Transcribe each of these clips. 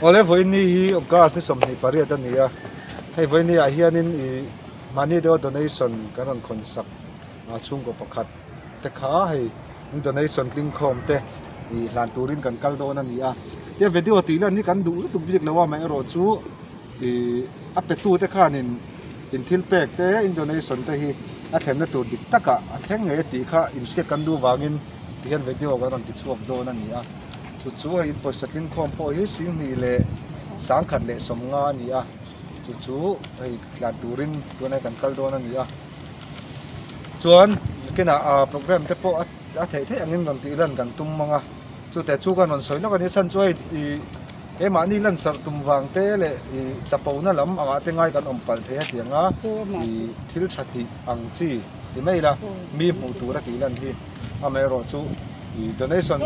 Awle vawiin hi August ni 28 a ni a, hei vawiin ah hianin ih mahni deuha donation kan rawn khawn sak a chhungkaw pakhat te kha hei in donation tling khawm te ih hlan turin kan kal dawn a ni a, tia video tih lan hi kan duh lutuk bik lo a amaherawh chu ih a pe tu te khanin in thil pek te in donation te hi a thlenna tur dik takah a thleng ngei a tih kha inhriat kan duh vangin tihian video kan rawn ti chhuak dawn a ni a. Chu chu hei pawisa tling khawm pawh hi 20 leh 150 a ni a, chu chu hei tlan turin tunah kan kal dawn a ni a. Chuan nakinah ah program te pawh a theih theih angin rawn tih lan kan tum mang a, chute chu kan rawn sawi lawk a ni. Chhan chu hei ih keimahni lansarh tum vang te leh ih chapona lam angah te ngai kan awm palh thei a tiang a, ih thil tha tih ang chi ti mai ila mi hmuh tur a tih lan hi amaherawh chu. Donation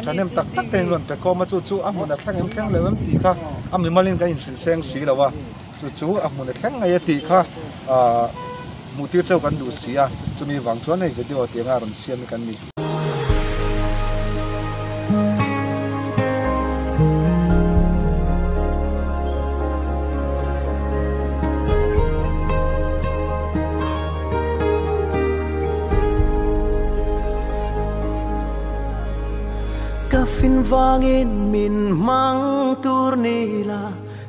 thahnem tak tak te in rawn pe khawm a, chu chu a hmun a thleng em thleng lo em tih kha a mimalin kan inhrilh seng si lo a, chu chu a hmun a thleng ngei a tih kha ahh hmuh tir chauh kan duh si a, chumi vang chuan hei video tih anga rawn siam hi kan ni. Ka fin vangin min hmang tur ni la,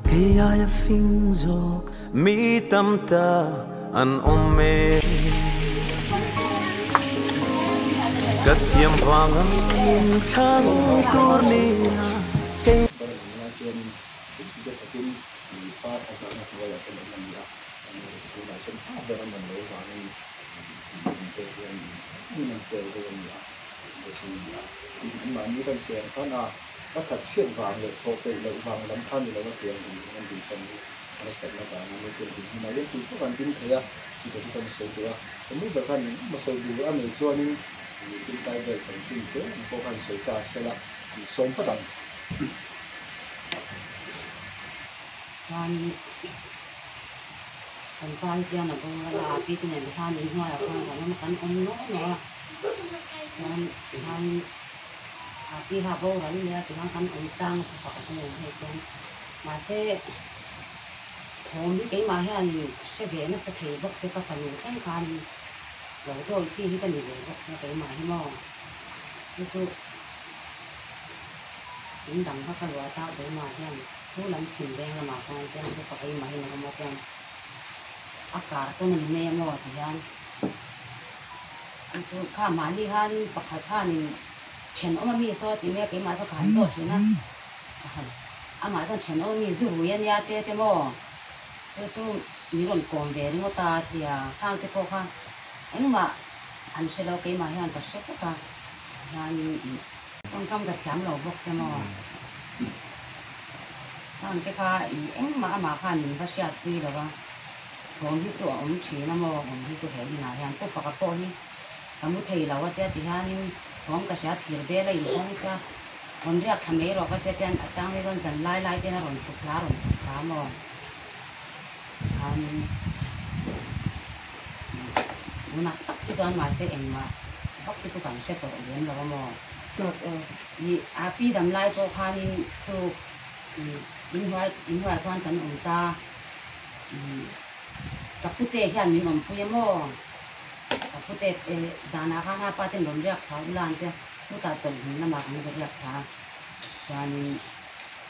kei aia fing zawk mi tam tak an awm e. Ka thiam vanga min thlang tur ni la, kei. Hmun an tel deuh a ni a, an ni a. Anmahni kan siam khan a, a that chhiat vang leh thawh peih loh vang lam kha ni lo a tiang din hmun an din chan hi a nasatna vanga mi tel din hmunah hian tui pawh kan din thei a, chutah chu kan sawi duh a. Ka nu ber khan hmasawi duh a nei chuanin tin tlai vel chanchin te ang pawh khan sawi ta se la, an sawm phawt ang. Chuan kan pa hi chuan a boral a, a pi te nen khan inhnuaiah khan kan awm a, kan awm nawk nawk a, chuan tikhan a pi kha a boral leh a, tikhan kan awm tlang a pakhat te nen hei chuan mahse thawm hi keimah hian hre ve nasa thei bawk se ka fanu thleng khan lo dawi chi hi ka ni ve bawk se keimah hi maw chu chu in dang kha ka luah ta keimah hian. Chu lam chhim veng lamah khan chuan ka fak ei mai lo maw chuan a kar pawn a ni mai a maw ti hian chu chu kha mahni khan pakhat khanin thenawm ami saw ti mai a keimah chu ka han zawh thin a amah chuan thenawm ami zu rui a nia te te maw chu chu min rawn kawm ve ringawt a tia khang te pawh kha engmah an hre lo keimah hian ka hre vek a hianin tawngkam ka thiam lo bawk che maw. Khang te kha i engmah amah khan min va hriat pui lo a, thawm hi chu a awm thin a maw, awm hi chu he inah hian pu faka pawh hi ka mu thei lo a tia ti hianin thawm ka hria thir bel a inhawng tia rawn riak thla mai rawh ka tia tian a chang hi chuan zan lai lai te hian a rawn chhuk thla a rawn chhuk thla a maw khanin tunah tak hi chuan mahse engmah vak hi chu kan hre tawh lem lo a maw. I a pi dam lai pawh khanin chu inhnuai inhnuaiah khan kan awm ta. Ka pute hian min awmpui a maw? Ka pute zanah khan a pa ten rawn riak thla ula an tia, chutah chawlhhmun lamah kan va riak thla. Chuanin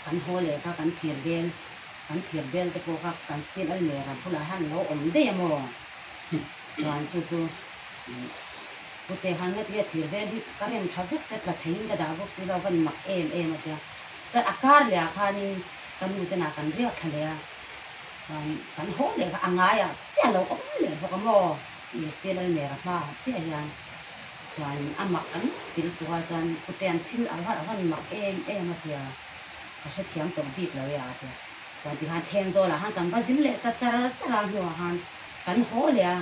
kan haw leh kha kan thir bel kan thir bel te pawh kha kan steel almera bulah hian a lo awm daih a maw? Chuan chu chu. Pute han nga tia thir vel hi ka rem tha vek se tla theiin ka dah bawk si lo van mak em em a tia. Chuan a kar leh ah khanin ka nu ten ah kan riak thla leh a, chuan kan haw leh kha a ngaiah chiah lo awm leh bawk a maw i steel almera hmaah chiah hian chuan a mak an til tuk a chuan pute an thil a van mak em em a tia ka hrethiam tawh bik lo e a tia. Chuan tikhan Thenzawl ah khan kan va zin leh ta char char a hnuah khan kan haw leh a.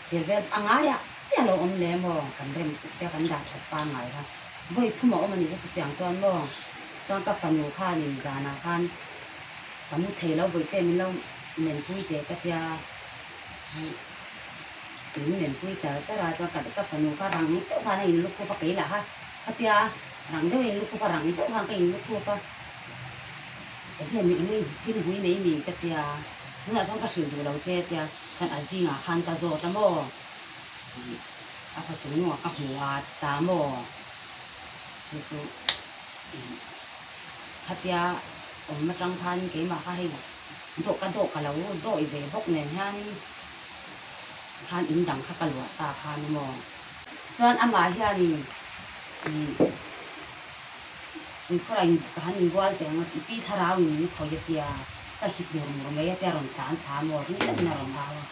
Thil vel chu a ngaiah chiah lo awm le maw? Kan rem te kan dah that pangngai kha vawi thum a awm a nih chu chutiang chuan maw? Chuan ka fanu khanin zanah khan ka mu thei lo bawihte min lo menpui teh ka tia min menpui char char a chuan ka fanu kha rang deuh khan a inlu khup a keilah kha khatia rang deuh a inlu khup a rang deuh khan ka inlu khup a. Enge mi enge thil hui nei mi ka tia, tunah chuan ka hrilh duh lo che tia chuan a zingah khan ka zawt a maw? A khaw chung nungah ka hmu a ti ta maw? Chu chu khatia awm atang khan keimah kha hei dawh ka dawh ka lo dawih ve bawk nen hianin khan in dang kha ka luah ta khan maw? Chuan amah hianin ih. Tuikhawrah in ka han inbual teh ang a, i pi thlarau in min khawi a tia, ka hip mur mur mai a tia rawn tlan thla maw ring takin a rawn au a.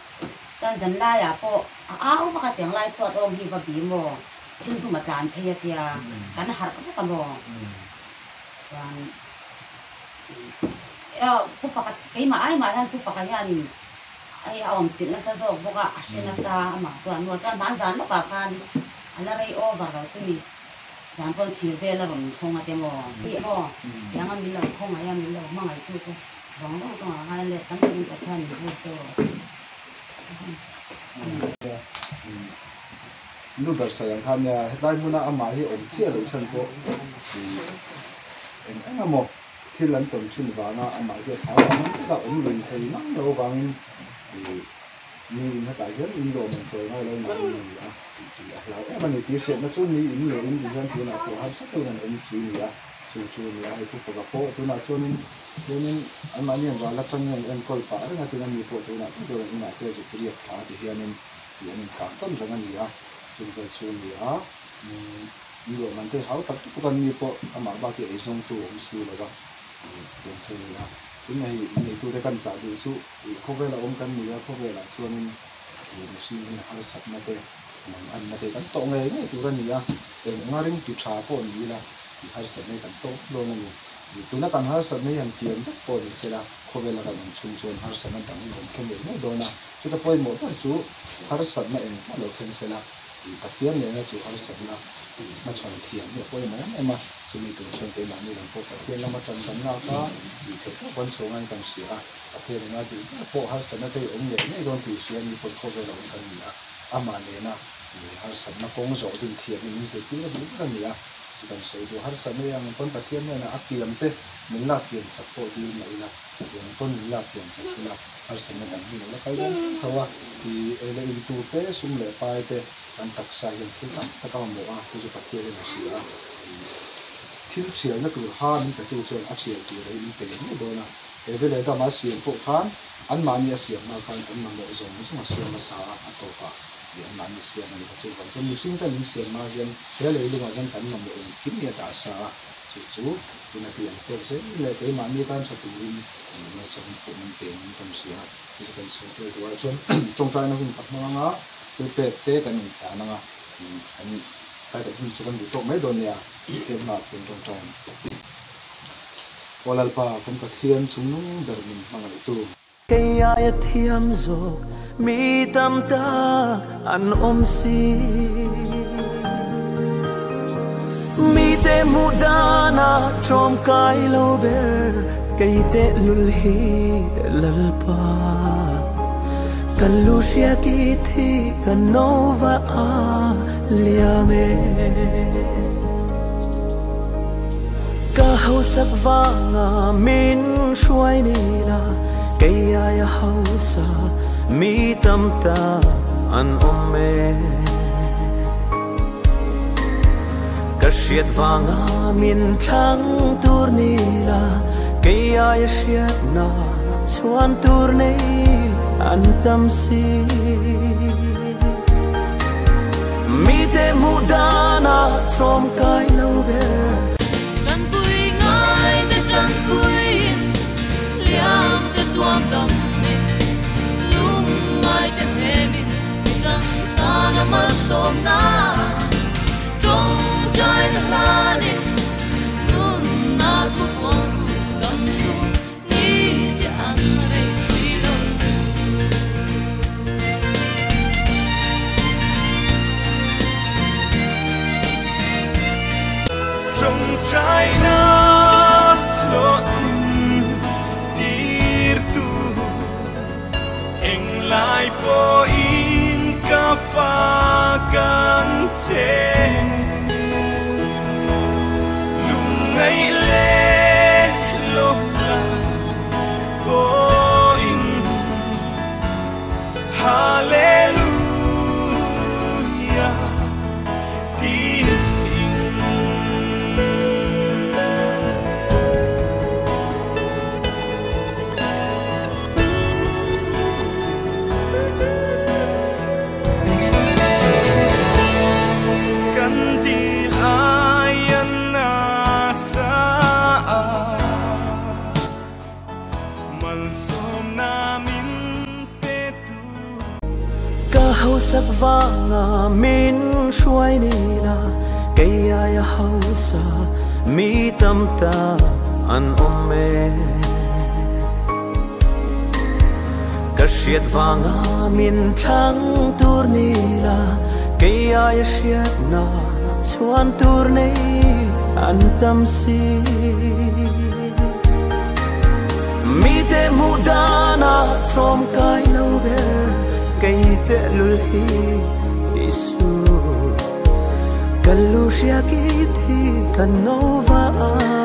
Chuan zan laiah pawh a au vak a tiang lai chhuat awm hi va bi maw, thil dum a tlan phei a tia, kan harh vak a maw. Chuan Pu Faka keimah ai mah hian Pu Faka hianin hei a awm chilh nasa zawk bawk a, a hre nasa amah chuan maw, chuan hmanzan lawkah khan a la rei over lo chu ni. Zan pawn thir vel a rawn khawng a te maw? Tih maw? Tianga min lo khawngaih a, min lo hmangaih tu chu zawng zawng chungah khan let tam takin Pathian min vur cheu rawh se. Nu ber sawi ang kha nia, hetlai hmuna amah hi awm chiah loh chhan pawh eng eng emaw thil an tawn thin vanga amah hi a thau ang ang taka awm lui thei mang loh avangin Mi in hetah hian in lawm ang chawi ngai lo mah in a ni a tih a hlau em a ni tih hriatna chu mi in leh in ti hian tunah pawh harsa takin an awm si ni a, chu chu a ni a, hei thufaka pawh tunah chuanin chuanin anmahni an ral atangin an enkawl pah reng a tin a mi pawh tunah tak chuan an inah te zuk riak thla ti hianin tih an inkah tawn reng a ni a, chung vel chu a ni a, in lawm an te hau tak tak a mi pawh amah bak hi eizawngtu a awm si lo va chutiang chu a ni a. Tin hei neitute kan chah duh chu ih khawvela awm kan ni a, khawvelah chuanin ih mihring hi harsatna te, manganna te kan tawh ngei ngei tur a ni a, eng anga ring ti tha pawh ni ila ih harsatna hi kan tawh vek dawn a ni. Ih tuna kan harsatna hi han kiam vek pawh ni sela khawvela kan awm chhung chuan harsatna dang hi rawn thleng ngei ngei dawn a, chuta pawimawh ber chu harsatna engmah lo thleng sela ih Pathian nena chu harsatna Hmachhawn thiam hi a pawimawh em em a, chumi tur chuan keimahni lam pawh Pathian lama tan kan lak a, tih theih tawp kan chhuah ngaiin kan hria a, Pathian ina duh ber pawh harsatna te hi awm ngei ngei dawn tih hria mi pawn khawvel a awm kan ni a, amah nena mi harsatna kawng zawh dun thiam hi min zirtir a duh ber a ni a, chu kan sawi duh harsatna hi ang pawn Pathian hnenah a kiam te min lak kiam sak pawh dil mah ila, eng pawn min lak kiam sak sela harsatna dang hi lo la kal dawn tho a, i ei leh in tur te, sum leh pai te. Kan taksa hian thil tam tak a mamawh a, chu chu Pathian in a hria a. Thil thialna tur ha min petu chuan a thial tur hi min pe leh ngei dawn a. Eve leh Adama a siam pawh khan anmahni a siam hma khan an mamawh zawng zawng a siam hmasa a, a tawpah leh anmahni siam a ni kha. Chuvang chuan mihring ten min siam hma hian he leilungah hian kan mamawh engkim hi a dah sa a, chu chu tuna tih ang tawk zel leh keimahni tan tha turin malsawmna pawh min pe niin kan hria a. Chu chu kan sawi tur duhah chuan tawngtaina hun ka hmang ang a. Thil pek te kan intan ang a, kan tlai tak hun chu kan duh tawk mai dawn nia, tih hmaah kan tawngtai ang. Aw Lalpa, kan Pathian chungnung ber min hmangaihtu. Kei aia thiam zawk mi tam tak an awm si. Mite hmuh danah tlawmkai lo ber kei tehlul hi Lalpa. Ka lu hria ki thi ka no va a liam e. Ka hausak vanga min hruai ni la kei aia hausa mi tam tak an awm e. Ka hriat vanga min thlang tur ni la kei aia hriatna chuan tur nei an tam si. Mite hmuh danah tlawmkai lo ber. Tanpui ngai te tanpuiin, liam te tuam damin, lung ngai te hnemin, midang tana malsawmna tawngtaina hlanin, nunna thupuang ru dam chhung ni te an rei si lo. Tawngtaina hlawhtling tirtu englai pawhin ka fak ang che. Lungngaih leh lawmna. Hausak vanga min hruai ni la, kei aia hausa mi tam tak an awm e. Ka hriat vanga min thlang tur ni la, kei aia hriatna chhuan tur nei an tam si. Mite hmuh dana tlawm kai lo ber kei tehlul hi Isu. Ka lu hria ki thi ka no va.